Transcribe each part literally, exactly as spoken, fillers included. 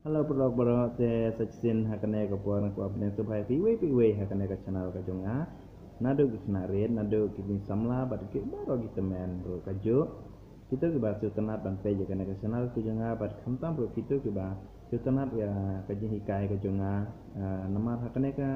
Hello, paralok baroh, te sa shisien ha kane ka por nga kwah ban sngewbha ïa phi iwei pa iwei ha kane ka channel ka jong nga. Naduh ki khynnah rit, naduh ki samla, bad ki baroh ki tymmen ruh kajuh. Kito kiba sngewtynnat ban peit ïa kane ka channel ka jong nga, bad khamtam ruh kito kiba sngewtynnat ïa ka jinghikai ka jong nga. Ah, namar ha kane ka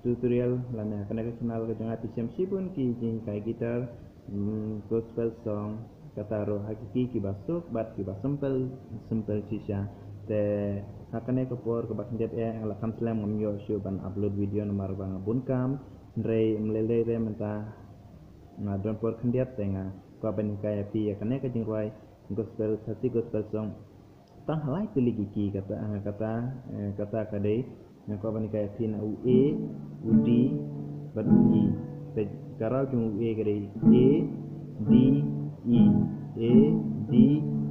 tutorial lane ha kane ka channel ka jong nga phi shem shibun ki jinghikai guitar, mm, gospel song, kata ruh ha ki key kiba suk bad kiba simple, simple shisha. Te ha kane ka por kaba khyndiat eh nga la kham slem ngam ïoh shuh ban upload video namar ba nga bun kam, hynrei ym lei lei re mynta nga don por khyndiat te nga kwah ban hikai ïa phi ïa kane ka jingrwai gospel, Khasi gospel song. Tang ha lai tylli ki key kata, eh, kata, eh, kata ka dei, nga kwah ban hikai ïa phi na u A, u D, bad u E. Te ka raw jong u A ka dei A, D, E. A, D,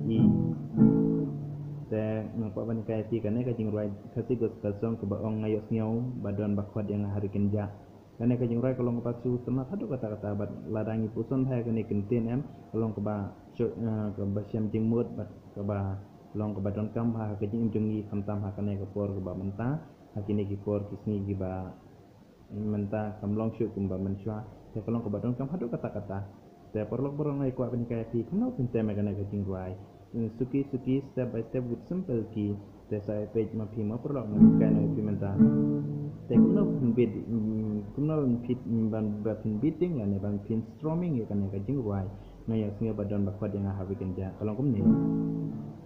E. Te nga kwah ban hikai ïa phi kane ka jingrwai Khasi gospel song kaba ong nga ïohsngew ba don ba khot ïa nga ha ri kynjah. Kane ka jingrwai ka long kaba sngewtynnat haduh katta katta bad lada ngi puson bha ïa kane ka ktien em, ka long kaba shu-, eh, kaba shem jingmut bad kaba long kaba donkam bha ha ka jingim jong ngi khamtam ha kane ka por kaba mynta, ha kine ki por ki sngi kiba mynta kam long shuh kumba mynshuwa. Te ka long kaba donkam haduh katta katta. Te paralok baroh nga kwah ban hikai ïa phi kumno phin tem ïa kane ka jingrwai. Suki suki, step by step with simple key. Te sa ïa peit ma phi ma paralok nga hikai noh ïa phi mynta. Te kumno phin beat, mm, kumno phin beat, mm, ban, ba phin beating lane ban phin strumming ïa kane ka jingrwai. Nga ïohsngew ba don ba khot ïa nga ha ri kynjah. Ka long kumne.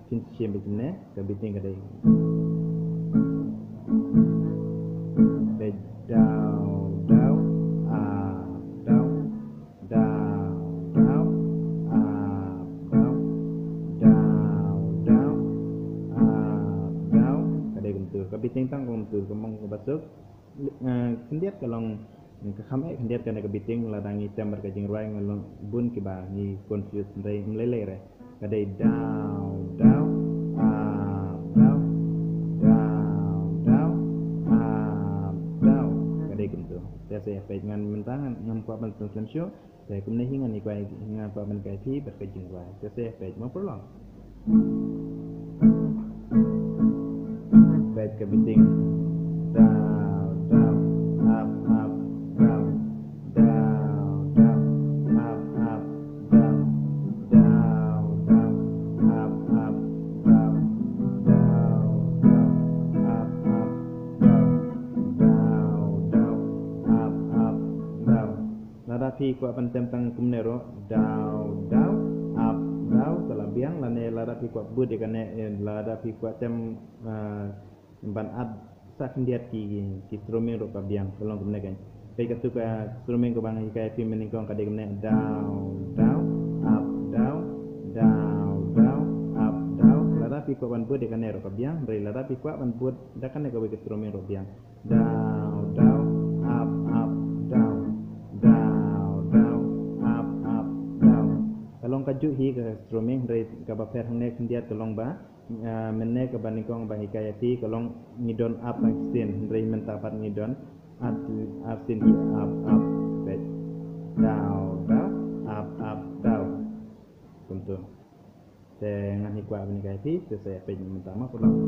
Phin shem beit kumne, ka beating ka dei. Peit down, down, up, down. Down, down, up, down, down, down, up, down. Ka dei kumtu, ka beating tang kumtu, ka mong kaba suk. Eh, khyndiat ka long, ka kham eh khyndiat kane ka beating, lada ngi tem bad ka jingrwai nga long bun kiba ngi confuse, hynrei ym lei lei re. Ka dei down, down, up, down, down, down, up, down. Ka dei kumtu. Te sa ïa peit, ngan mynta ngan, ngam kwah ban slem slem shuh. Te kumne hi ngan hikai, nga kwah ban hikai phi bad ka jingrwai. Te sa ïa peit ma paralok. Peit ka beating. Down, down, up, up, down. Down, down, up, up, down. Down, down, up, up, down. Down, down, up, up, down. Down, down, up, up, down. Lada phi kwah ban tem tang kumne ruh, down, down, up, down, ka la biang, lane lada phi kwah bud ïa kane, eh, lada phi kwah tem, eh, ban add sa khyndiat ki, ki, ki strumming ruh ka biang, ka long kumne kan. Peit katu ka strumming kaba nga hikai phi mynnyngkong ka dei kumne, down, down, up, down, down, down, up, down. Lada phi kwah ban bud ïa kane ruh ka biang, hynrei lada phi kwah ban bud da kane kawei ka strumming ruh biang. Down, down, up, up, down. Down, down, up, up, down. Ka long kajuh hi ka strumming, hynrei kaba pher hangne khyndiat ka long ba, ah, mynne kaba nyngkong ba hikai ïa phi ka long ngi don up tang shisien, hynrei mynta pat ngi don ar, ar sien hi, up, up, peit. Down, down, up, up, down. Kumtu. Te ngan hi kwah ban hikai phi, te sa ïa peit mynta ma paralok.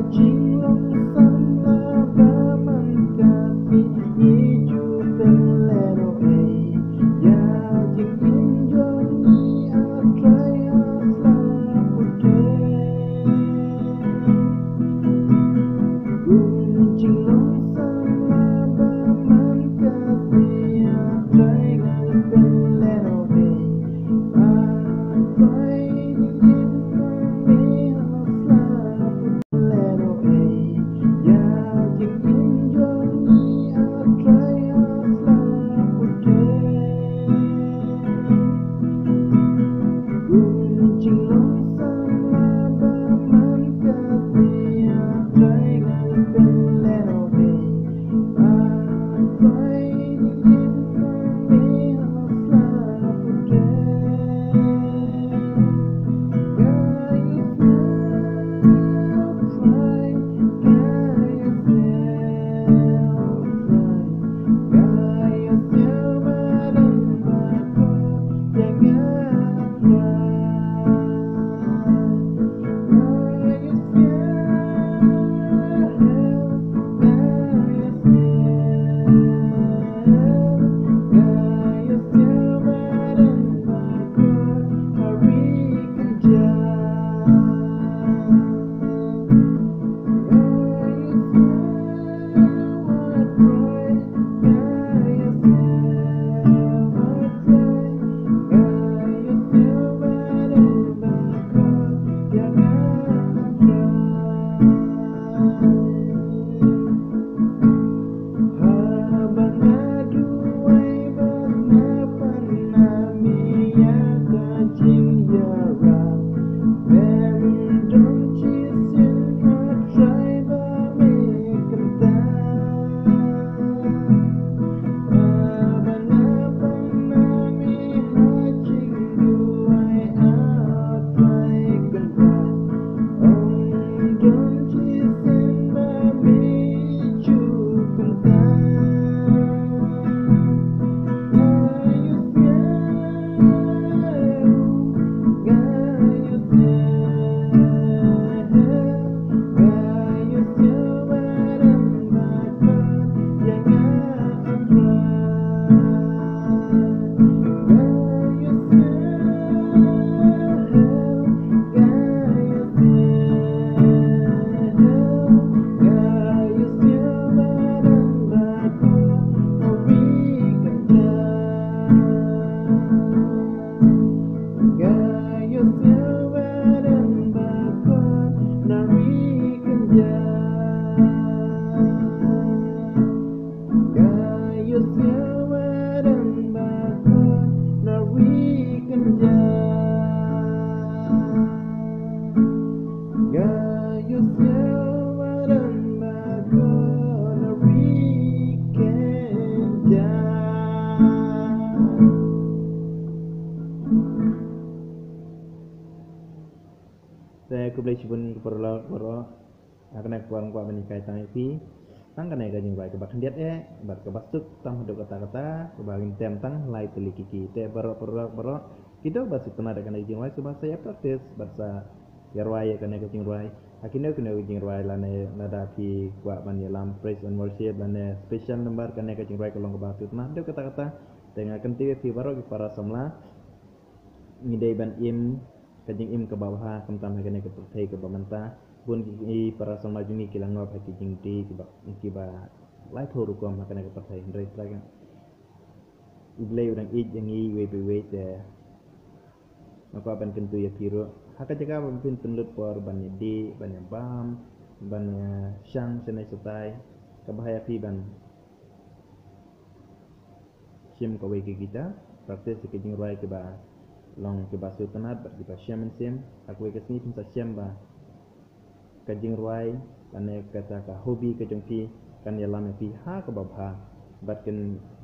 Jinglong samla ba man ka sngi ngi ju pynlehnohei ïa jingim jong ngi, A Trai, ha sla putrei. Kum jinglong samla ba man ka sngi, A Trai, ngan pynlehnohei. A Trai, jingim jong ngi, ha sla pynlehnohei ïa jingim jong ngi, A Trai, ha sla putrei. Kum jinglong samla ba man ka sngi, A Trai, ngan pynlehnohei. A Trai, jingim jong ngi, ha sla putrei. Guide us now, Trai, guide us now, Trai. Guide us now, ba don ba kut ïa nga, Trai. Guide us now, guide us now, guide us now, ba don ba kut ha ri kynjah. Haba nga duwai bad nga pan na me ïa ka jingïarap, me ym don shisien, A Trai, ba me kyntait. Haba nga pan na me ha jingduwai, A Trai Kynrad, ym don shisien ba me ju kyntait. Nga ïohsngew, nga ïohsngew, nga ïohsngew ba don ba kut ïa nga, A Trai. Nga ïohsngew, nga ïohsngew, nga ïohsngew ba don ba kut ha ri kynjah. Nga ïohsngew ba don ba kut na ri kynjah. Nga ïohsngew ba don ba kut na ri kynjah. Nga ïohsngew ba don ba kut na ri kynjah. Te khublei shibun ki paralok baroh. Ha kane ka por nga kwah ban hikai tang ïa phi tang kane ka jingrwai kaba khyndiat eh bad kaba suk tam haduh katta katta, kaba ngin tem tang lai tylli ki key. Te baroh paralok baroh, ki dei ba suk tynnad ïa kane ka jingrwai, suk ba sa ïa practice bad sa ïa rwai ïa kane ka jingrwai ha kino kino ki jingrwai, lane lada phi kwah ban ïalam praise and worship lane special number, kane ka jingrwai ka long kaba suk tynnad haduh katta katta. Te nga kyntiew ïa phi baroh ki para samla, ngi dei ban im ka jingim kaba bha khamtam ha kane ka pyrthei kaba mynta. Bun ki para samla jong ngi ki la ngop ha ki jingdih kiba, kiba laiphew rukom ha kane ka pyrthei. Hynrei trai ka U Blei u dang ïeit ïa ngi iwei pa iwei. Te nga kwah ban kyntu ïa phi ruh, ha ka jaka ba phin pynlut por ban ïadih, ban ïabam, ban ïashang shane shatai, kaba bha ïa phi ban shim kawei ka guitar, practice ïa ki jingrwai kiba long kiba sngewtynnad bad kiba shem mynsiem. Ha kawei ka sngi phin sa shem ba ka jingrwai lane kata ka hobby ka jong phi kan ïalam ïa phi ha kaba bha bad kan,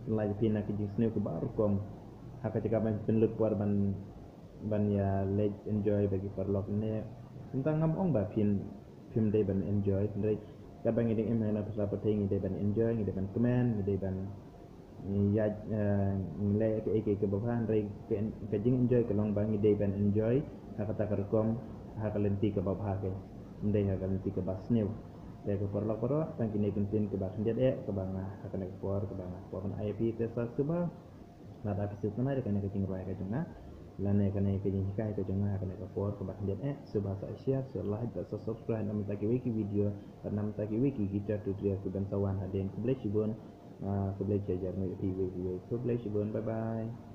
kan lai ïa phi na ka jingsniew kaba rukom. Ha ka jaka ban pynlut por ban, ban ïaleit enjoy bad ki paralok ne, mynta ngam ong ba phin, phim dei ban enjoy, hynrei katba ngi dang im ha kane ka pyrthei ngi dei ban enjoy, ngi dei ban kmen, ngi dei ban ïa, eh, ngi leh kaei kaei kaba bha, hynrei ka, ka jingenjoy ka long ba ngi dei ban enjoy ha kata ka rukom, ha ka lynti kaba bha ka. ym dei ha ka lynti kaba sniew. Te ko paralok baroh, tang kine ki kyntien kiba khyndiat eh kiba nga ha kane ka por, kiba nga kwah ban ai ïa phi. Te sa sngewbha lada phi sngewtynnat ïa kane ka jingrwai ka jong nga, lane kane ka jinghikai ka jong nga ha kane ka por kaba khyndiat eh, sngewbha sa share, sa like bad sa subscribe na bynta kiwei ki video bad na bynta kiwei ki ki tutorial kiban sa wan hadien. Khublei shibun. Ah, khublei shihajar nguh ïa phi uwei pa uwei. Khublei shibun. Bye bye.